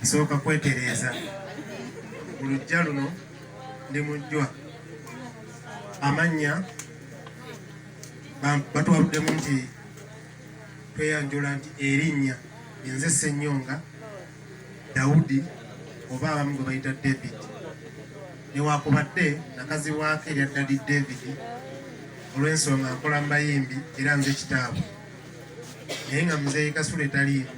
Nsooka kwetereeza mu luggya luno ndi mujjwa. Amannya batuwabuddemu nti tweyanjula nti erinnya nze Ssenyonga Daudi oba abamu gwe bayita David, newakubadde nakazibwako erya Daddy David olw'ensonga nkola mu bayimbi era nze kitaabwe, naye nga muzeeyi Kasule taliimu.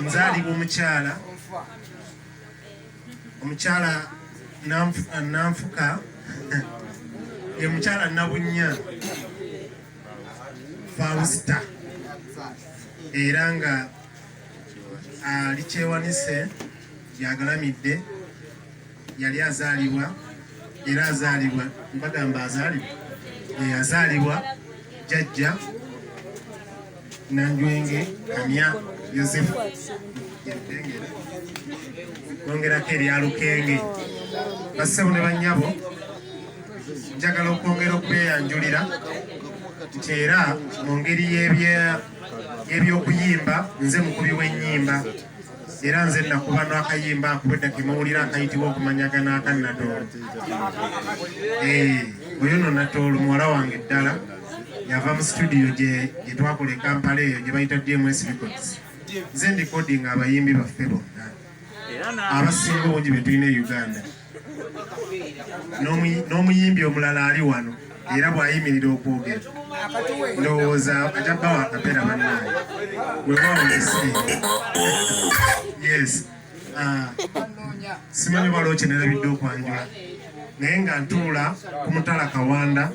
Nzaalibwa omukyala, omukyala nanfuka ye mukyala Nabunnya Fausta, era nga ali kyewanise yagalamidde. Yali azaalibwa era azaalibwa, mbagamba azaalibwa, azaalibwa jjajja Nanjwenge Kamya Yosefu, kwongerako erya Lukenge. Bassebo ne bannyabo, njagala okwongera okubeeyanjulira nti era mu ngeri y'ebyokuyimba nze mukubi w'ennyimba, era nze nakuba n'akayimba akubedda ke muwulira akayitibwa Okumanyagana aka Natoolo. Oyo no Natoolo muwala wange ddala, yava mu situdiyo gye twakola e Kampala eyo gye bayita DMS Records. Nze ndikodinga abayimbi baffe bonna abasinga obungi be tulina e Uganda, n'omuyimbi omulala ali wano era bw'ayimirira okwogera ndowooza ajja bbawa akapera. Bannange, weewaawo nsi. Yes, simanyi waliwo kye nerabidde okwanjula, naye nga ntuula ku mutala Kawanda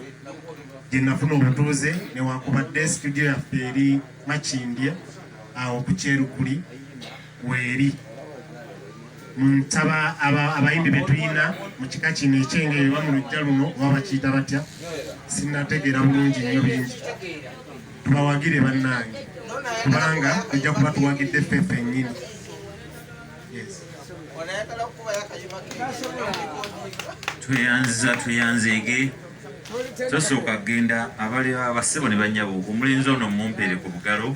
gye nafuna obutuuze, newankubadde situdiyo yaffe eri Makindye awo ku Kyerukuli weeri. Nsaba abayimbi be tulina mu kika kino ekyengeye oba mu luggya luno oba bakiyita batya, sinnategeera bulungi nnyo bingi, tubawagire bannange, kubanga tujja kuba tuwagidde ffe ffennyini. Yes. Tweyanziza, tweyanzeege. Tosooka kugenda. Abali abasebo ne bannyabo, omulenzi ono mumpeere ku bugalo.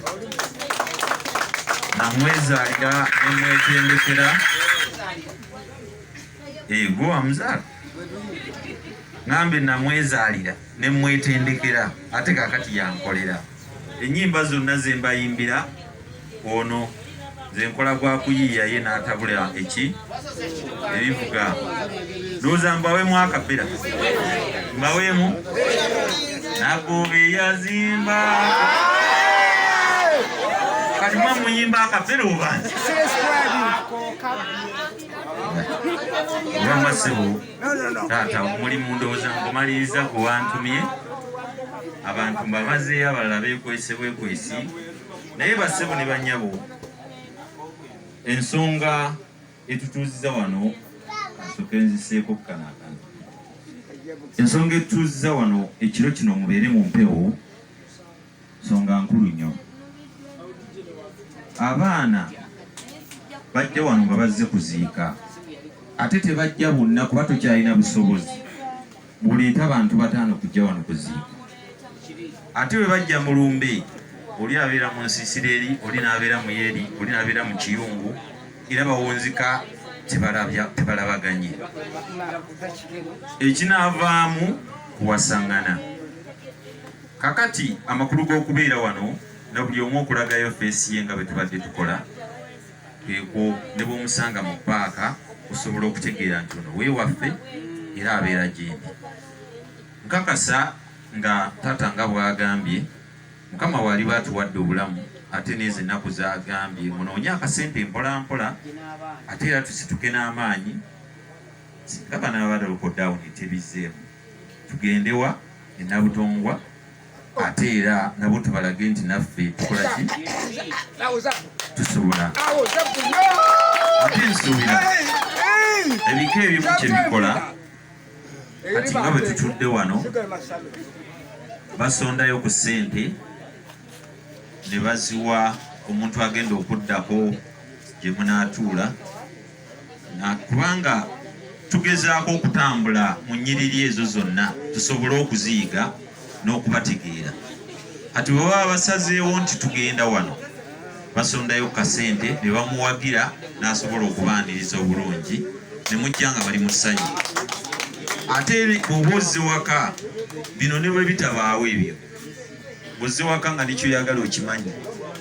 Namwezaalira nemwetendekera. Gwe wamuzaala? Ngambe namwezaalira nemwetendekera, ate kakati yankolera ennyimba zonna ze mbayimbira. Ono nze nkola gwa kuyiiya, ye n'atabula eki ebivuga. Ndowooza mbaweemu akapera, mbaweemu Nagobe yazimba. Kati mwe muyimba akapera oba oba masebo? Taata, omulimu ndowooza ngumaliriza gwe wantumye. Abantu mbamazeeyo, abalala beekwese bwekwesi. Naye bassebo ne bannyabo, ensonga etutuuziza wano, kasooke nziseeko kano akantu. Ensonga etutuuziza wano ekiro kino mubeere mu mpewo, nsonga nkulu nnyo. Abaana bajja wano nga bazze kuziika, ate tebajja bonna kuba tukyalina busobozi buleeta abantu 5 kujja wano kuziika. Ate bwe bajja mu lumbe, oli abeera mu nsiisira eri, oli n'abeera mu yeeri, oli n'abeera mu kiyungu, era bawunzika tebalabaganye. Ekinaavaamu kuwasaŋŋana. Kakati amakulu g'okubeera wano na buli omu okulagayo face ye nga bwe tubadde tukola kwekwo, ne bw'omusanga mu paaka osobola okutegeera nti ono weewaffe era abeera gyendi. Nkakasa nga taata nga bw'agambye, Mukama waaliba atuwadde obulamu ate n'ezo ennaku z'agambye, munoonye akasente mpola mpola, ate era tusituke n'amaanyi. Singa banaaba lockdown tebizzeemu, tugendewa e Nabutongwa, ate era nabo tubalage nti naffe tukola ki, tusobola. Ate nsuubira ebika ebimu kye bikola kati nga bwe tutudde wano, basondayo ku ssente ne baziwa omuntu agenda okuddako gye munaatuula, kubanga tugezaako okutambula mu nnyiriri ezo zonna tusobole okuziyiga n'okubategeera. Kati bwe baba basazeewo nti tugenda wano, basondayo kasente ne bamuwagira n'asobola okubaaniriza obulungi ne mujja nga bali mu ssanyu. Ate bw'oba ozze waka, bino ne bwe bitabaawo ebyo, bw'ozze waka nga ne ky'oyagala okimanyi,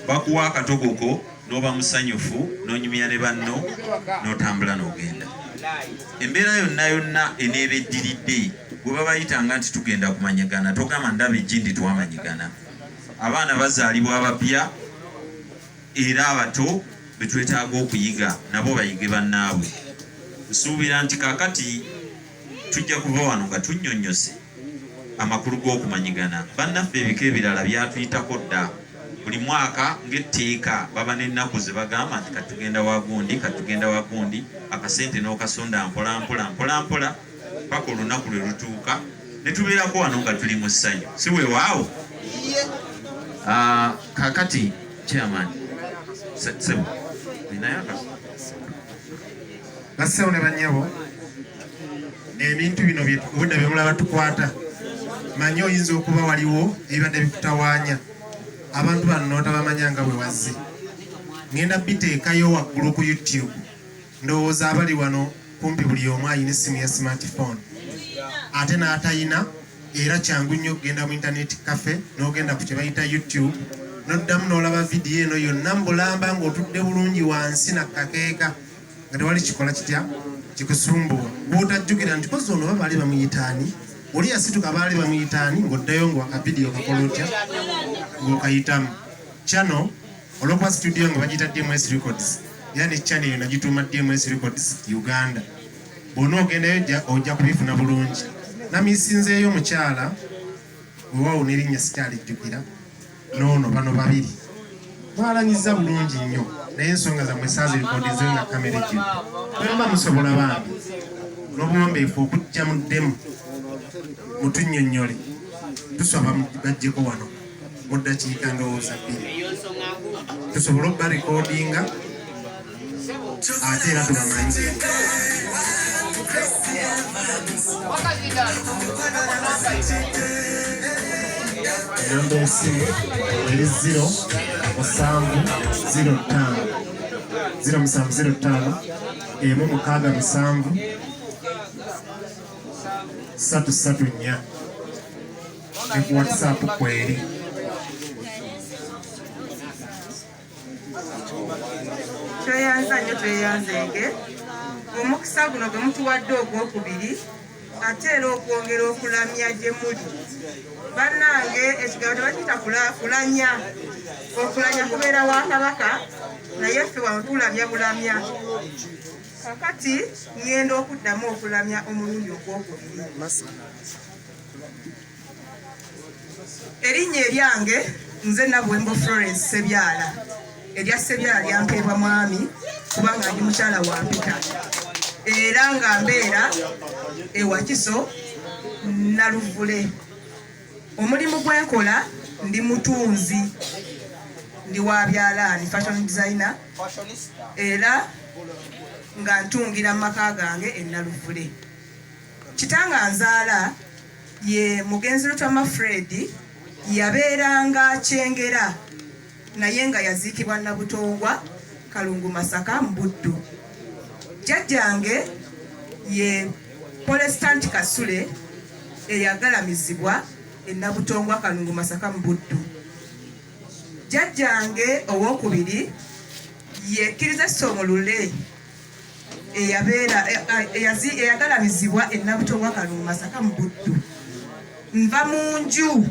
bakuwa akatogoko n'oba musanyufu n'onyumya ne banno n'otambula n'ogenda. Embeera yonna yonna eneeba eddiridde gwe babayitanga nti tugenda kumanyigana, togamba ndaba ejjindi twamanyigana. Abaana bazaalibwa abapya era abato betwetaaga okuyiga nabo bayige bannaabwe. Nsuubira nti kaakati tujja kuva wano nga tunnyonnyose amakulu g'okumanyigana. Bannaffe ebika ebirala byatuyitako dda. Buli mwaka ng'etteeka baba n'ennaku ze bagamba nti katugenda wa gundi, katugenda wa gundi, akasente n'okasonda mpola mpola mpola mpola paka olunaku lwe lutuuka ne tubeerako wano nga tuli mu ssanyu, si weewaawo? Ah, kaakati chairman sebo ninayo Bassebo ne bannyabo, ebintu bino obudde bye mulaba tukwata, manyi oyinza okuba waliwo ebibadde bikutawaanya abantu bano n'otabamanya nga bwe wazze. Ngenda biteekayo waggulu ku YouTube. Ndowooza abali wano kumpi buli omu alina essimu ya smartphone, ate n'atayina era kyangu nnyo okugenda mu internet cafe n'ogenda ku kye bayita YouTube n'oddamu n'olaba vidiyo eno yonna mu bulamba ng'otudde bulungi wansi na kakeeka nga tewali kikola kitya kikusumbuwa bw'otajjukira nti kozi ono oba baali bamuyitaani oli yasituka baali bamuyitaani ng'oddayo ng'akavidiyo kakola otya ng'okayitamu channel olwokuba studio nga bagiyita DMS Records era ne channel eyo nagituuma DMS Records Uganda bwona ogendayo ojja kubifuna bulungi namisinzeeyo omukyala wewawo n'erinnya sikyalijjukira noono bano babiri mwalanyiza bulungi nnyo naye ensonga zammwe saazirikodinze nga kamera ejjudde bwemuba musobola bambi n'obuwombeefu okujja mu ddemu mutunnyonnyole tusaba bajjeko wano mu ddakiika ndowooza bbiri tusobole okuba rikodinga ate era tubamanyi. Enamba y'essimu eri 0 7 0 5 0 7 0 5 emu mukaaga musanvu ssatu ssatu nnya ne ku WhatsApp kweri. Tweyanza nnyo tweyanzenge omukisa guno gwe mutuwadde ogwokubiri ate era okwongera okulamya gye muli bannange. Ekigambo tebakiyita kulanya, okulanya kubeera wa kabaka, naye ffe wano tulamya bulamya. Kakati ŋŋenda okuddamu okulamya omulundi ogwokubiri. Erinnya eryange nze Nabuwembo Florence Ssebyala. Erya Ssebyala lyampeebwa mwami kubanga ndi mukyala wa mpita era nga mbeera e Wakiso Naluvule. Omulimu gwe nkola ndi mutunzi, ndi wa byalaani, fashion designer, era nga ntungira mu maka gange e Naluvule. Kitange anzaala ye mugenzi Lutwama Fred, yabeeranga Kyengera naye nga yaziikibwa Nabutongwa, Kalungu, Masaka mu Buddu. Jjajjange ye Polestant Kasule eyagalamizibwa e Nabutongwa, Kalungu, Masaka mu Buddu. Jjajjange owokubiri ye Kirizesomo Lule eyabeera eyagalamizibwa e Nabutongwa, Kalungu, Masaka mu Buddu. Nva mu nju,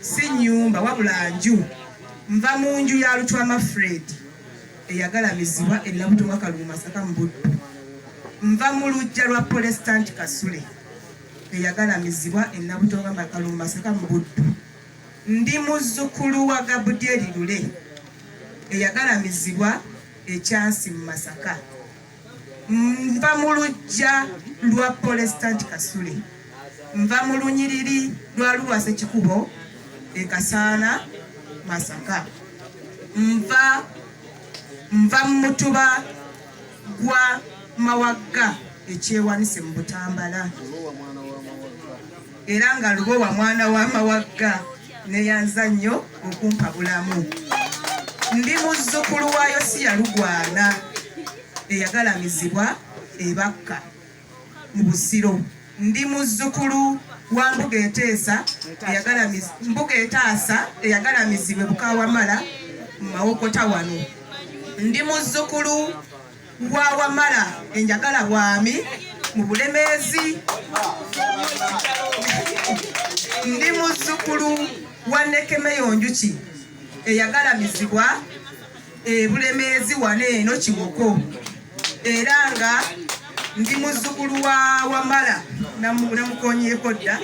si nnyumba wabula nju, nva mu nju ya Lutwama Fred eyagalamizibwa e Nabutongwa, Kalungu, Masaka mu Buddu. Nva mu luggya lwa Polestant Kasule eyagalamizibwa e Nabutongwa, Kalungu, Masaka mu Buddu. Ndi muzzukulu wa Gabudyeri Lule eyagalamizibwa e Kyansi mu Masaka. Nva mu luggya lwa Polestant Kasule. Nva mu lunyiriri lwa Luwa Ssekikubo e Kasaana, Masaka. Nva nva mu mutuba gwa Mawagga e Kyewanise mu Butambala. Era nga Lubowa mwana wa Mawagga Neyanza nnyo okumpa bulamu. Ndi muzzukulu wa Yosiya Lugwana eyagalamizibwa e Bakka mu Busiro. Ndi muzzukulu wa Mbuga Eteesa Mbuga Etaasa eyagalamizibwa e Bukawamala mu Mawokota wano. Ndi muzzukulu wa Wamala enjagala bwami mu Bulemeezi. Ndi muzzukulu wa Nekemeyo Njuki eyagalamizibwa e Bulemeezi wano eno Kiwoko, era nga ndi muzzukulu wa Wamala namukonyeeko dda.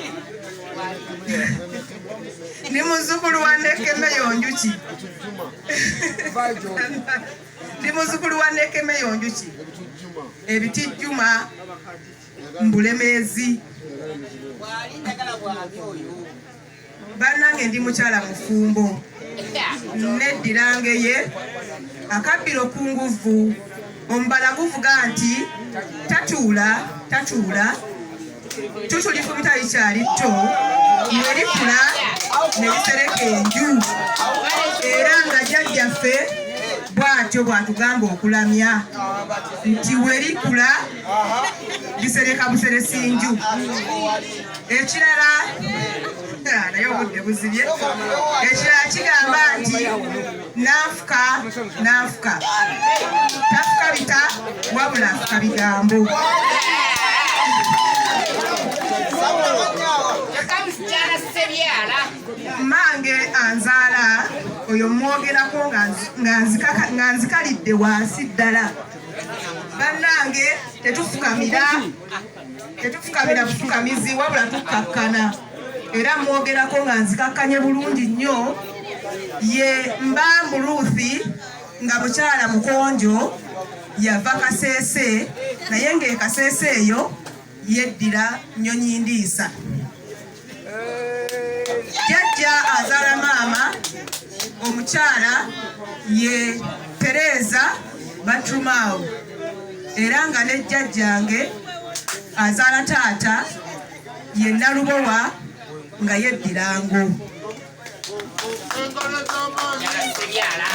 Ndi muzzukulu wa Nekemeyo Njuki. Ndi muzzukulu wa Nekemeyo Njuki ebitijjuma Mbulemeezi. Bannange ndi mukyala mufumbo, neddira ngeye akabbiro ku nguvu. Omubala guvuga nti tatuula tatuula tutulifumita likyali tto ne likula ne lisereka enju, era nga jjajjaffe bw'atyo bw'atugamba okulamya nti we likula lisereka buseresi nju. Ekirala naye obudde buzibye. Ekirala kigamba nti nanfuka nanfuka tafuka bita wabula afuka bigambo. Mmange anzaala oyo mwogerako nga nzikalidde wansi ddala. Bannange tetufukamira tetufukamira bufukamizi wabula tukkakkana, era mwogerako nga nzikakkanye bulungi nnyo. Ye Mbambu Ruth nga mukyala mukonjo, yava Kaseese, naye ng'e Kaseese eyo yeddira Nnyonyi Ndiisa. Jjajja azaala maama omukyala ye Tereza Batrumaawo, era nga ne jjajjange azaala taata ye Nalubowa nga yeddira Ngo.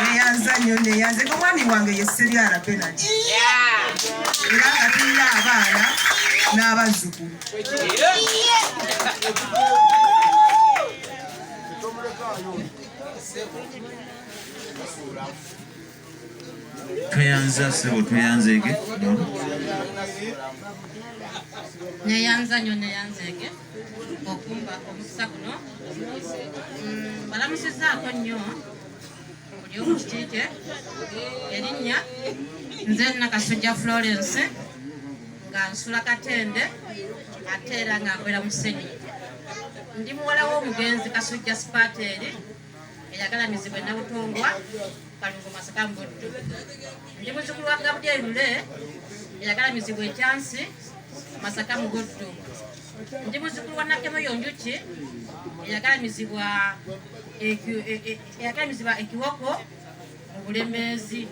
Neyanza nnyo, neyanze. Omwami wange ye Ssebyala Bernard, era nga tulina abaana n'abazzukulu. Tweyanza ssebo, tweyanzeege. Neyanza nnyo, neyanzeege okumpa omukisa guno. Balamusizaako nnyo buli omu kiti kye. Erinnya nze Nakasujja Florence, nga nsula Katende ate era nga nkolera Musenyi. Ndi muwala w'omugenzi Kasujja Sipateeri eyagalamizibwa e Nabutongwa, Kalungu, Masaka mu Buddu. Ndi muzzukulu wa Gabudyeri Lule eyagalamizibwa e Kyansi, Masaka mu Buddu. Ndi muzzukulu wa Nakemoyo Njuki eyagalamizibwa e Kiwoko mu Bulemeezi.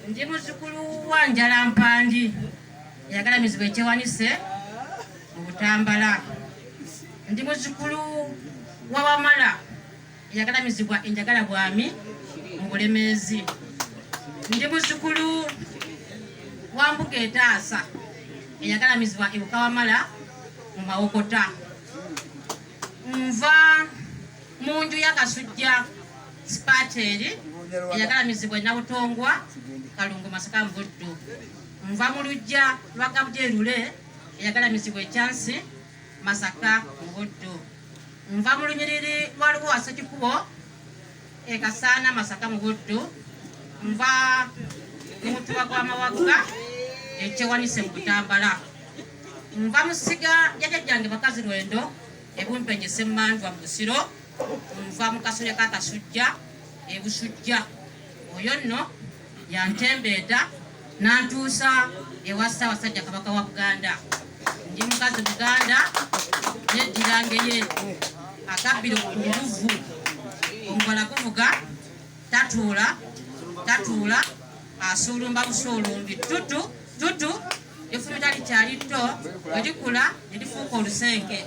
Ndi muzzukulu wa Njala Mpandi eyagalamizibwa e Kyewanise mu Butambala. Ndi muzzukulu wa Wamala eyagalamizibwa Enjagala Bwami mu Bulemeezi. Ndi muzzukulu wa Mbuga Etaasa eyagalamizibwa e Bukawamala mu Mawokota. Nva mu nju ya Kasujja Sipateeri eyagalamizibwa e Nabutongwa, Kalungu, Masaka mu Buddu. Nva mu luggya lwa Gabudyeri Lule eyagalamizibwa e Kyansi, Masaka mu Buddu. Nva mu lunyiriri lwa Lubowa Ssekikubo e Kasaana, Masaka mu Buddu. Nva mu mutuba gwa Mawagga e Kyewanise mu Butambala. Nva mu ssiga lya jjajjange Bakazi Lwendo e Bumpenje Semmandwa mu Busiro. Nva mu kasole ka Kasujja e Busujja. Oyo nno yantembeeta n'antuusa ewa Ssaabasajja Kabaka wa Buganda. Ndi mukazi Buganda, neddira ngeye akabbiro ku nguvu. Omubala guvuga tatuula tatuula asuulumba busuulumbi tutu tutu lifumita likyali tto, bwe likula ne lifuuka olusenke.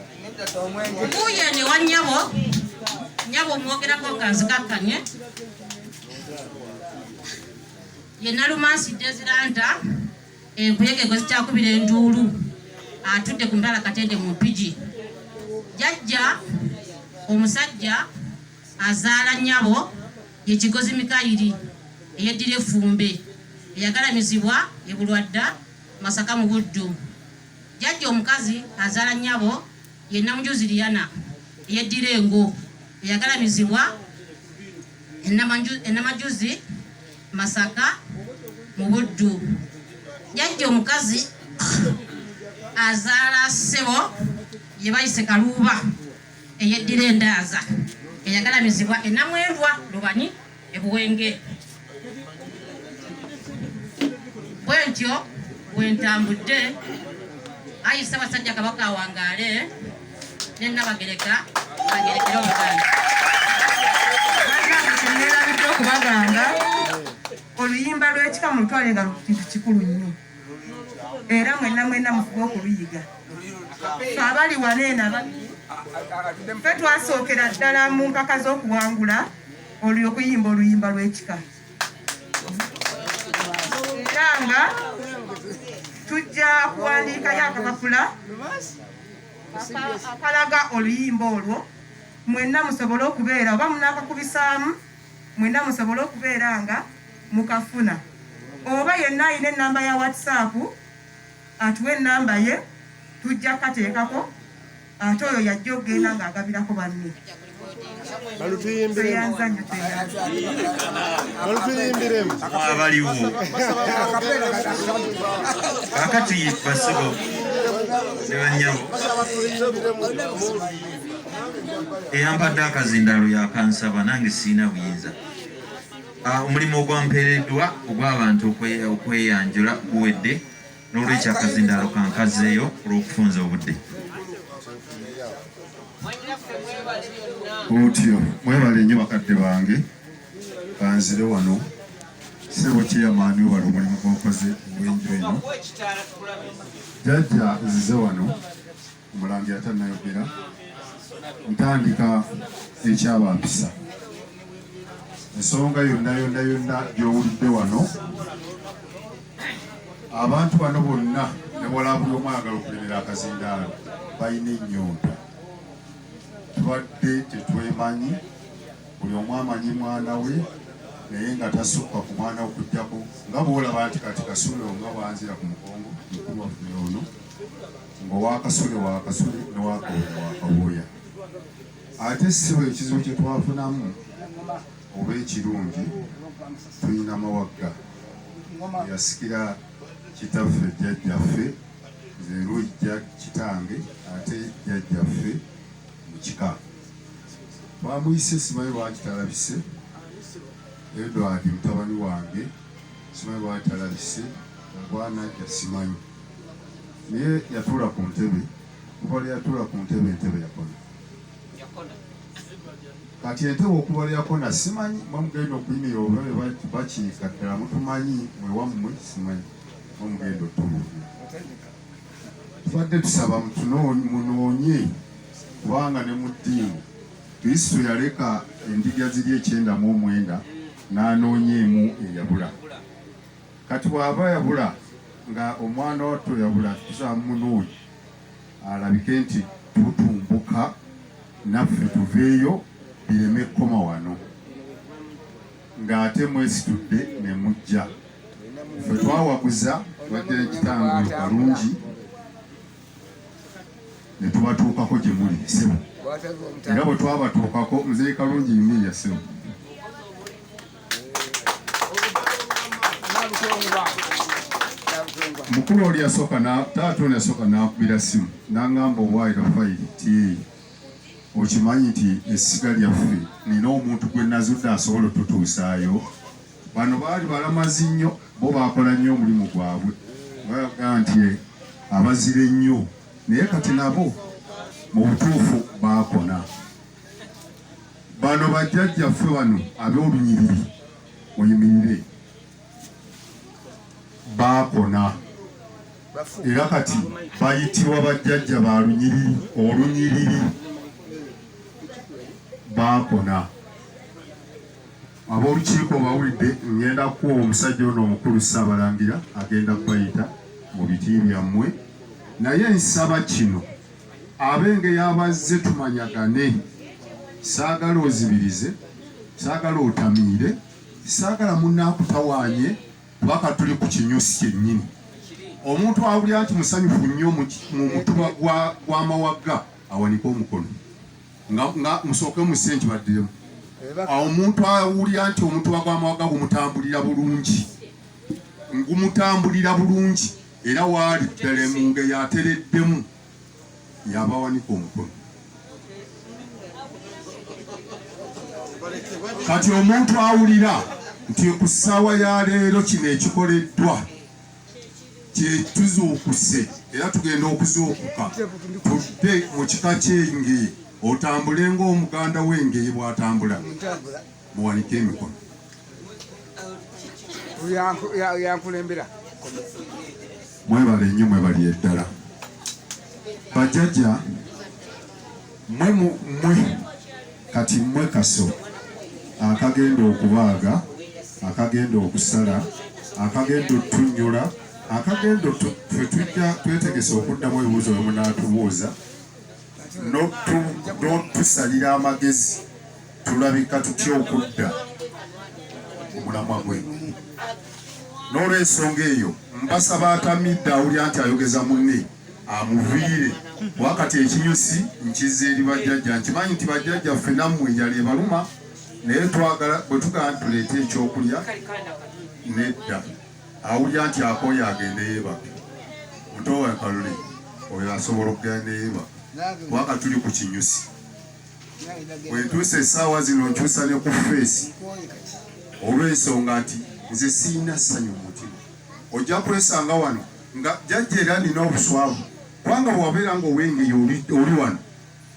Mbuuye ne wannyabo. Nnyabo omwogerako nga nzikakkanye ye Nalumansi Desiranta, enkuyege gwe zikyakubira enduulu, atudde ku Mutala Katende mu Mpigi. Jjajja omusajja azaala nnyabo ye Kigozi Mikayiri eyeddira effumbe, eyagalamizibwa e Bulwadda Masaka mu Buddu. Jjajja omukazi azaala nnyabo ye Namujuzi Liyana eyeddira engo, eyagalamizibwa e Namajuzi Masaka mu Buddu. Jjajja omukazi azaala ssebo ye Bayise Kaluuba eyeddira endaaza, eyagalamizibwa e Namwerwa Lubanyi e Buwenge. Bwentyo bwe ntambudde. Ayi Ssaabasajja Kabaka awangaale, ne Nnabagereka agerekere Obuganda. Bannange, kyeneerabidde okubagamba, oluyimba lw'ekika mulutwale nga kintu kikulu nnyo, era mwenna mwenna mufube okuluyiga. Fe abali wano eno ababiri, ffe twasookera ddala mu mpaka z'okuwangula olwo okuyimba oluyimba lw'ekika, era nga tujja kuwandiikayo akapapula akalaga oluyimba olwo, mwenna musobole okubeera oba munaakakubisaamu, mwenna musobole okubeera nga mukafuna. Oba yenna alina ennamba ya WhatsApp atuwe ennamba ye, tujja kukateekako, ate oyo yajja okugenda ng'agabirako banne. Tweyanza nnyo, tweyanza. Balutuyimbiremu. Abaliwo kakati, basebo ne bannyabo, eyampadde akazindaalo yakansaba, nange siina buyinza. Omulimu ogwampeereddwa ogw'abantu okweyanjula guwedde, n'olwekyo akazindaalo kankazeeyo olw'okufunza obudde. Otyo mwebale nnyo bakadde bange. Kanzire wano, ssebo chairman, webale omulimu gwokoze ogw'enju eno. Jjajja, nzize wano, omulangira tannayogera, ntandika ekyabampisa. Ensonga yonna yonna yonna gy'owulidde wano, abantu bano bonna ne wala buli omu ayagala okulemera akazindaalo, balina ennyonta. Tubadde tetwemanyi, buli omu amanyi mwana we, naye nga tasukka ku mwana we, okugjako nga bwolaba nti kati Kasule nga bwanzira ku mugongo mukulu waffe ono, ng'owakasule wakasule nowakawooya wakawooya. Ate sibo ekizibu kye twafunamu oba ekirungi, tulina Mawagga yasikira kitaffe jjajjaffe, nze Lujja kitange ate jjajjaffe mu kika twamuyise, simanyi lwaki talabise. Edward mutabani wange, simanyi lwaki talabise, obwanajja simanyi, naye yatuula ku ntebe. Kuva lwe yatuula ku ntebe, entebe yakona. Kati entebe okuva lwe yakona, simanyi mwe mugenda okuyimirira oba bakiika ddala mutumanyi mwe wammwe, simanyi mwe mugenda otubuulira. Tubadde tusaba munoonye, kubanga ne mu ddiini Kristo yaleka endiga ziri 99 n'anoonya emu eyabula. Kati bw'aba yabula nga omwana wattu yabula, tusaba munoonye alabike nti tutumbuka naffe tuveeyo, bireme kukoma wano ng'ate mwesitudde ne mujja. Ffe twawaguza, tubadde ne kitange Kalungi ne tubatuukako gye muli, ssebo, era bwe twabatuukako, Muzeeyi Kalungi, yimirira ssebo. Mukulu oli yasooka, taata ono yasooka n'akubira simu n'aŋŋamba, "Owaayira fayiri ti okimanyi nti essiga lyaffe nina omuntu gwe nazudde asobola otutuusaayo." Bano baali balamazi nnyo, bo baakola nnyo omulimu gwabwe, baga nti abazira ennyo, naye kati nabo mu butuufu baakona. Bano bajjajjaffe bano ab'olunyiriri, muyimirire, baakona, era kati bayitibwa bajjajja ba lunyiriri, olunyiriri. Baakona. Ab'olukiiko bawulidde, ngenda kuwa omusajja ono omukulu Ssaabalangira agenda kubayita mu biti byammwe, naye nsaba kino ab'engeye abazze tumanyagane. Saagala ozibirize, saagala otamiire, saagala munno akutawaanye, kubanga tuli ku kinyusi kyennyini. Omuntu awulira nti musanyufu nnyo mu mutuba gw'amawagga awanike omukono. Nga musooke musse nti baddiremu. Awo omuntu awulira nti omutuba gw'amawagga gumutambulira bulungi, gumutambulira bulungi, era waali ddala emunge yatereddemu, yabawanika omukono. Kati omuntu awulira nti ku ssaawa ya leero kino ekikoleddwa kyetuzuukuse era tugenda okuzuukuka tudde mu kika ky'engeye, otambule ng'omuganda w'engeye bw'atambula, muwanike emikono. Yankulembera. Mwebale nnyo, mwebali eddala bajjajja mwe mwe kati mmwe kaso akagenda okubaaga, akagenda okusala, akagenda otunyula, akagenda ffe tujja twetegese okuddamu ebibuuzo bwe munaatubuuza n'otusalira amagezi tulabika tutya okudda omulamwa gwe. N'olw'ensonga eyo mbasaba atamidde awulira nti ayogeza munne amuviire, wakati ekinyusi nkiza eri bajjajja. Nkimanyi nti bajjajja ffe nammwe enjala ebaluma, naye twagala bwe tugamba nti tuleete ekyokulya nedda. Awulira nti akooye agende yeebake. Muto wa Kalule oyo asobola okugenda ne yeebaka, kubanga tuli ku kinyusi. Bwe ntuusa essaawa zino nkyusa ne ku feesi olw'ensonga nti nze sirina ssanyu mu mutima. Ojja kwesanga wano nga jjajja era nina obuswavu, kubanga bw'obeera ng'owengeye oli wano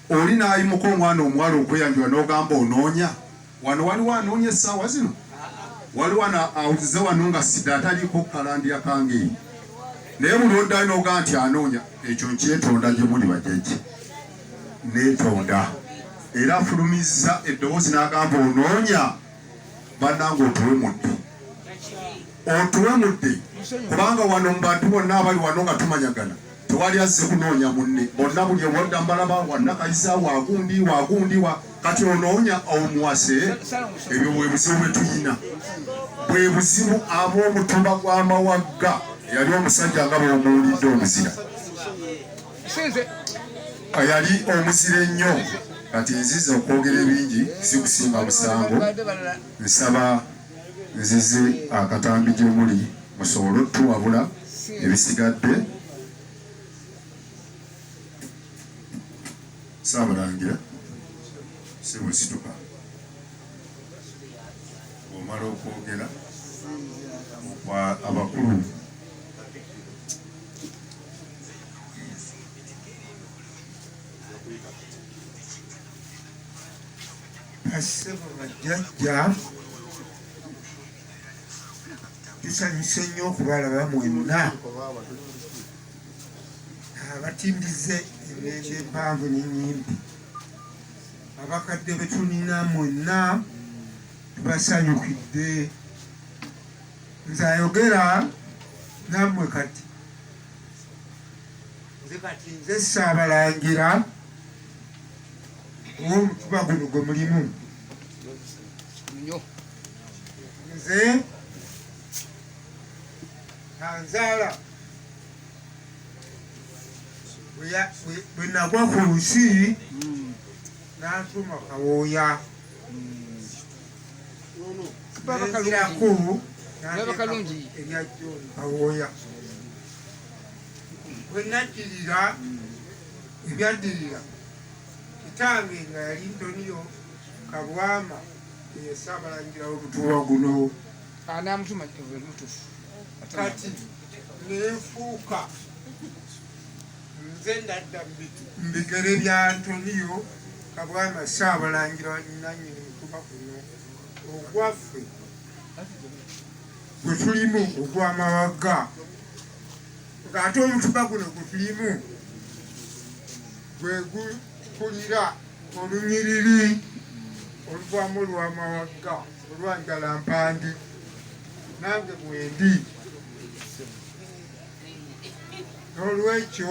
oli n'ayimuka omwana omuwala okweyanjula n'ogamba onoonya wano, waliwo anoonya essaawa zino, waliwo awuze wano nga sida ataliiko kukalandira kangeye, naye buli oddayo n'ogamba nti anoonya. Ekyo nkyetonda gye muli bajjajja, neetonda. Era afulumizza eddoboozi n'agamba onoonya, bannange otuwemudde, otuwemudde, kubanga wano mu bantu bonna abali wano nga tumanyagana tewali azze kunoonya munne, bonna buli obodda mbalaba wannakayisa wagundi wagundi wa kati onoonya omuwase. Ebyo bwe buzibu bwe tuyina, bwe buzibu ab'omutuba gw'amawagga. Yali omusajja nga bw'omuwulidde omuzira, yali omuzira ennyo. Kati nzize okwogera ebingi si kusinga musango, nsaba nzize akatambi gye muli musobole otuwabula ebisigadde. Ssaabalangira si bwesituka bw'omala okwogera okwa abakulu. Bassebo bajjajja, tusanyuse nnyo okubalaba mwenna abatimbize emende empanvu n'ennyimpi. Abakadde be tulina mwenna tubasanyukidde. Nze ayogera nammwe kati, nze kati nze Ssaabalangira ow'omutuba guno gwe mulimu. Nze anzaala bwe nagwa ku nsi n'antuma Kawooya, nenzirako erya John Kawooya. Bwe naddirira ebyaddirira kitange nga yali Ntonio Kabwama ye Ssaabalangira w'omutuba guno. Kati nenfuuka nze nadda mu bigere bya Antonio Kabwama Ssaabalangira nannyini mutuba guno ogwaffe gwe tulimu ogw'amawagga, ng'ate omutuba guno gwe tulimu gwe gukulira olunyiriri Nvaamu olwamawagga olwanjala mpandi nange mwendi. N'olwekyo